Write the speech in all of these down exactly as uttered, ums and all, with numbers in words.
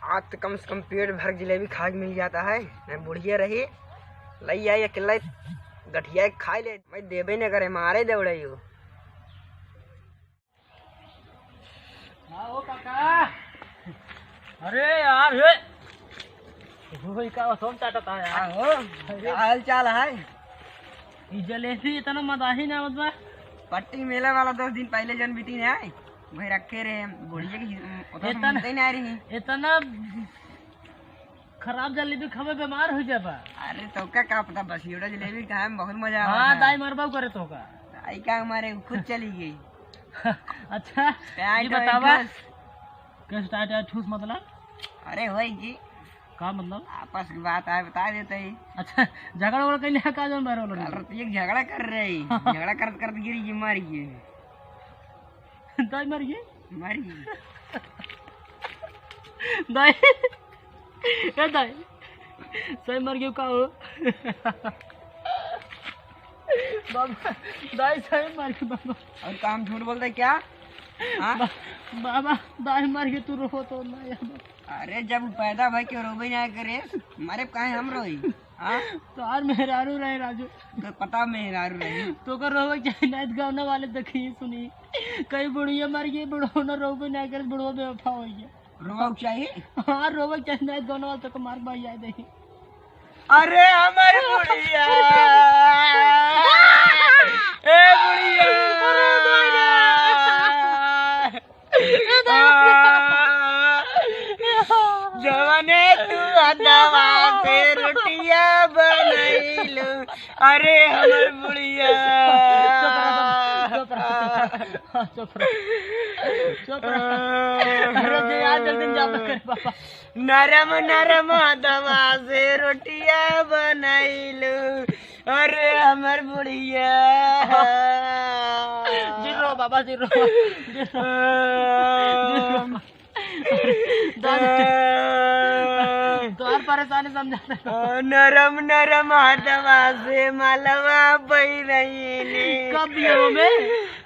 आज तो कम से कम पेट भर के जलेबी खाए के मिल जाता है, नहीं बुढ़िया रही, लई आई अकेला गठिया के खाई ले, मैं देबे न करे, मारे दे उड़ाई हो। हाँ, ओ काका। अरे यार, हे। ओए, का सोम चाटत है यार? हाँ, हो। अरे। का हाल चाल है? ई जलेबी इतना मदाही ना आवत बा। पट्टी मेला वाला दस दिन पहले जन बीती ना है, वही रखे रहे, बुढ़िया की, उतना इतना, समझते ही ना रही। इतना खराब जलेबी खावे, बीमार हो जाबा। अरे, तोका का पता, बसियोड़ा जलेबी खाए में बहुत मजा हाँ, आवत है। दाई मरबा करे तोका। दाई का मारे, खुद चली गई। अच्छा, टाइट ये वाइट बतावा। ठूस। कैसे टाइट वाइट ठूस मतलब? अरे, होई की। का मतलब? आपस की बात है, बता देते ही। अच्छा, झगड़ा उगड़ा कैले का जन बाहर वाला कल नहीं? रात एक झगड़ा कर रही, झगड़ा करत करत गिरी की मर गई। दाई मर गई? मर गई। दाई, ए दाई, सही मर गयो का हो? बाबा, दाई सही मर गयो बाबा। और काम झूठ बोलते क्या? हाँ? बा-, बाबा, दाई मर गयो, तू रो तो ना यार। अरे, जब उ पैदा भाई के रोबे ना करे, मारे काहे हम रोई? हाँ? तोहार मेहरारू रहे राजू। तो पता मेहरारू रहे। तो कर रोवे चाहे ना, गौना वाले देखी सुनी। कई बुढ़िया मर गई, बुढ़ो ना रोबे ना करे, बुढ़ो बेवफा हो गया। रोवा चाहिए? हाँ, रोवा चाहिए, नहीं दोनों वाले तो मार भाई याद है। अरे हमारी बुढ़िया, ए बुढ़िया। जवने तू हथवा से रोटिया बनैलू, अरे हमर बुढ़िया। चुप रह, चुप रह, चुप रह। अरे जे आज जल्दी जा कर बाबा। नरम नरम हथवा से रोटिया बनैलू, अरे हमर बुढ़िया। जिन रो बाबा, जिन रो, जिन रो। जिन रो। दादा, तोहार परेशानी समझा दे। नरम नरम हथवा से मालवा पहिरैली। कब बियाह में?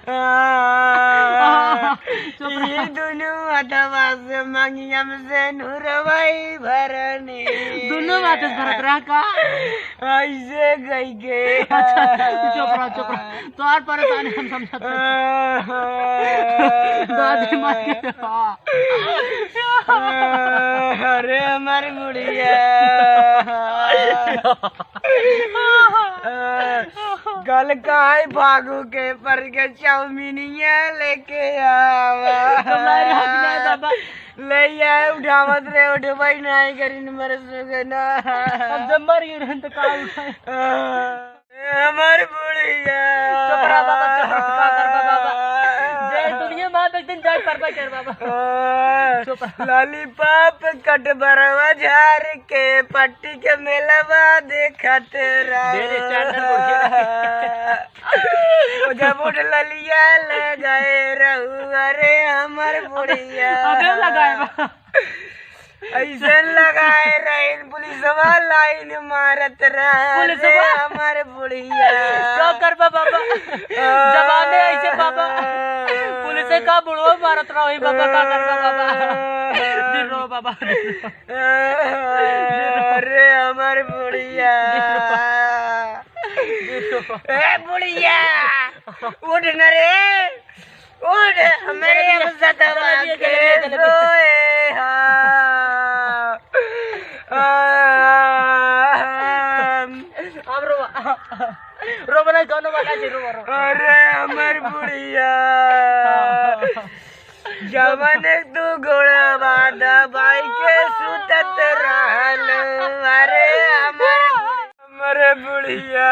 हाँ, चुप रह। ई दुनू हथवा से मंगिया में सेनुरवा भरनी। दुनू हाथ से भरत रहा का? ऐसे गई के। अच्छा, चुप रह, चुप रह। तोहार परेशानी हम समझत हई। दादी मार के। हाँ। अरे हमारी बुढ़िया। कल काहे भागू के पर के चाउमीनिया लेके आवा। हमारे हक नहीं बाबा। ले आए उठावत रे, उठवाई नहीं करिन मर सुगना। अब जब मर गई रहन तो का उठाए? हमार बुढ़िया। चुप रह बाबा, चुप रह, का करबा बाबा? जय दुनिया माँ, एक दिन जाए परबा कर बाबा। चुप रह। लॉलीपॉप कट बरवा झार के पट्टी के मेलवा देखत रहो। दे दे, चार चार बुढ़िया। ओ जब उठ ललिया ले गए रहू, अरे हमर बुढ़िया। अबे लगाए बा। ऐसे लगाए रहिन, पुलिसवा लाइन मारत रहे, पुलिसवा? हमर बुढ़िया। का करबा बाबा? जमाने ऐसे बाबा। पुलिस का बुढ़वा मारत रहो ही बाबा, का करबा बाबा? दिन रहो बाबा। अरे हमर बुढ़िया। ए बुढ़िया, उठ न रे, उठ, हमरे सतवा के सोए हा। अब रो, रो बना, कौनो बात नहीं, रो, रो। अरे हमर बुढ़िया। जवन तू गोड़वा दबाई के सुतत रहल, अरे हमर, हमर बुढ़िया।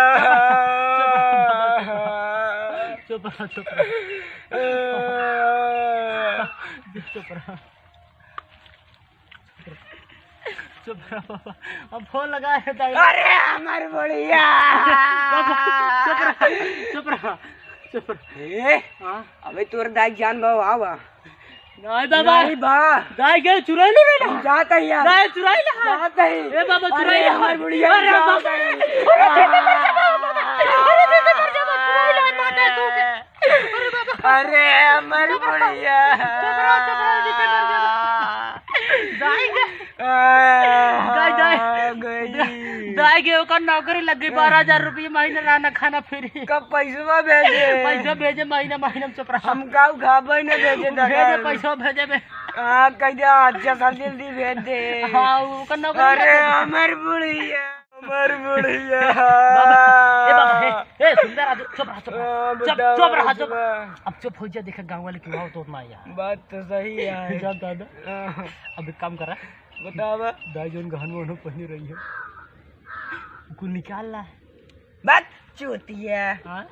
चुप रह, चुप रह। चुप रह। चुप रह बाबा, अब फोन लगा है दाई। अरे हमर बुढ़िया। बाबा, चुप रह, चुप रह, चुप रह। ए, हाँ? अबे तोर दाई जान बाबा आवा। नहीं बाबा। नहीं बा। दाई के चुराई ले रे। हम जात ही यार। दाई चुराई ले। जात ही। ए बाबा, अरे चुराई ले। हमर बुढ़िया, अरे जात बाबा। ही। अरे दीदी मर जा बाबा। अरे दीदी मर जा बाबा, चुराई ले, मार दे तू के। अरे बाबा। अरे हमर बुढ़िया। चुप रह, चुप रह, दीदी मर जा बाबा। दाई के दाई, दाई। गई। दाई के ओकर नौकरी लग गई, बारह हजार रुपये महीना, रहना खाना फ्री। कब पैसवा भेजे? पैसा भेजे महीना, महीना में चुप रहा। हम काऊ खाबे न भेजे भेजे, पैसा भेजे बे। हाँ, कह दे, अच्छा सा जल्दी भेज दे। हाँ, ओकर नौकरी लग गई। अरे हमर बुढ़िया, हमर बुढ़िया। बाबा, ए बाबा, हे, ए सुंदर, आज चुप रहा, चुप रहा। हाँ, चुप, बताओ, चुप रहा, चुप। बताओ। अब चुप हो जा, देखा गाँव वाले क्यों आओ तो ना यार। बात तो सही है। जा दादा। हाँ। अब एक काम करा। बतावा। दाई जौन गहनवा ओनवा पहने रही है, कुल निकाल ला। बात चूतिया। हाँ?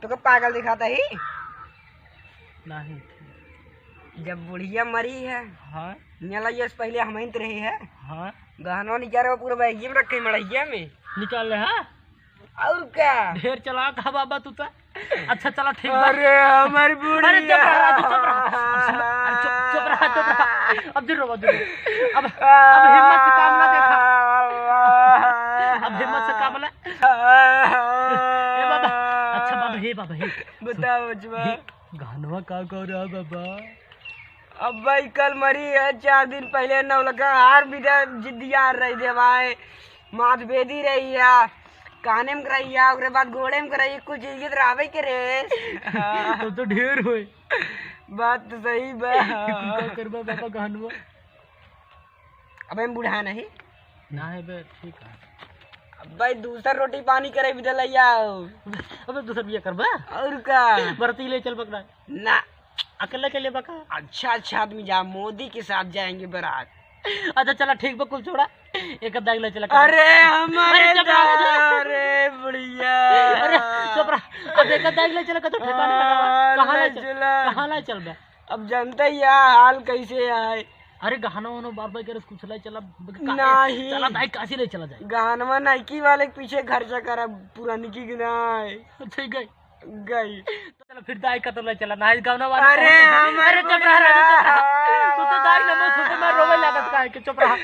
तो का पागल दिखाता ही? नहीं। जब बुढ़िया मरी है, हाँ। निकल आइए, से पहले हम ही तो रही है। हाँ। गहनवा निकाल रहे, पूरा बैगिया में रखे, मड़ैया में। निकाल ले, हाँ? और का? ढेर चालाक है बाबा तू तो। अच्छा चला ठीक बा। अरे हमर बुढ़िया। अरे चुप रहा, चुप रहा। अरे चुप, चुप रहा, चुप रहा। अब दूर रहो, दूर रहो। अब, अब हिम्मत से काम ना देखा। अब हिम्मत से काम ना। ए बाबा, अच्छा बाबा, हे बाबा, हे। बताओ बचवा। हे, गहनवा का कर रहा बाबा? अब भाई कल मरी है, चार दिन पहले नौलखा हार भी दे, जिद्दियार रही देवाए, माथ बेदी रही है, काने में रही है, ओकरे बाद गोड़े में रही, कुछ चीज तो रहबे करे। तब तो ढेर होए। बात तो सही बा। कुल का करबा बाबा गहनवा? अबे हम बूढ़ा नहीं। ना है बे, ठीक है। अब भाई दूसर रोटी पानी करे भी दे लैया। अबे दूसर बिया करबा? और का? बरती ले चल पकड़ा। ना। अकेले के लिए बका? अच्छा, अच्छा आदमी जा, मोदी के साथ जाएंगे बारात। अच्छा, चला, ठीक बा, कुल छोड़ा, एक दाई ले चला। अरे, हमारे अरे, चुप रहो, चुप रहो। अरे, बुढ़िया। अरे, चुप रहा। अब एक दाई ले चला, कतो ठेकाने लगा। हाँ, कहाँ ले ले चल-, चला। कहाँ ले चल बे? अब जानते ही है हाल कैसे है। अरे, गहना वहना बार बार करे, कुछ ले चला, काहे? नहीं। चला, दाई, काशी ले चला जाए। गहनवा नाइकी वाले के पीछे खर्चा करा, पुरानी की नहीं। अच्छा, गई। गई। चलो फिर दाई का तो ले चला, ना गाँव वाला अरे, पहुंचे। हमारे अरे, चुप रहा, अरे, चुप रहा। तू तो दाई ना, मैं सोचे, मैं रोवे लागत का है कि चुप रहा।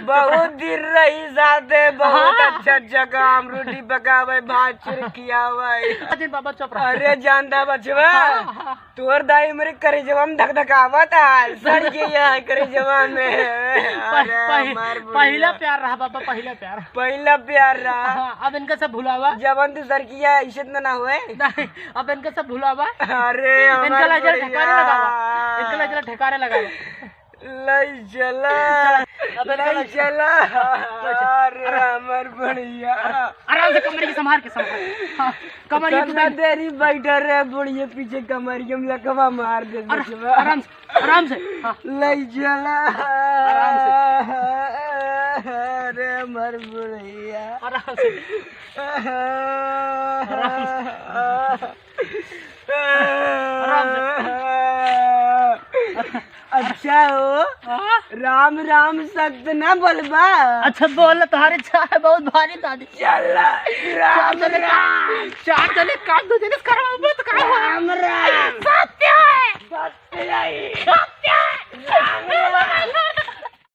बहुत दिन रही साथे, बहुत हाँ। अच्छा, अच्छा काम, रोटी पकावे, भात चुर खियावे। अरे बाबा, चुप रहा। अरे, जानता बचवा, हाँ, हाँ। तोर दाई मेरे करेजवा में धकधकावत है, सड़ गई है करेजवा में। पह-, अरे, पह-, हमार बुढ़िया। पहिला प्यार रहा बाबा, पहिला प्यार। पहिला प्यार रहा। हाँ, अब इनका सब भुलावा। जवन तू सर किया, इज्जत में ना होए। नहीं, अब इनका सब भुलावा। अरे, इनका हमार ला चला बुढ़िया। ठिकाने लगावा। इनका ला चला ठिकाने लगावा। लई चला। चला, अब इनका लई लई चला। चला। लई चला। अरे, अरे। हमर बुढ़िया। आराम से कमर की संभाल के, संभाल। हाँ, कमर ये कितना तू देरी बैठा रहे बुढ़िया पीछे, कमरिया में लकवा मार दे अरे, बचवा। आराम से, आराम से। हाँ। लई चला। आराम से। अरे, हमर बुढ़िया। आराम से। आराम से। अच्छा हो, हाँ? राम राम सत्य ना बोलबा। अच्छा बोल, तुम्हारी चाह बहुत भारी दादी। चल, राम चार जने, राम। चार जने काम, दो जने करवा मत करो। राम राम।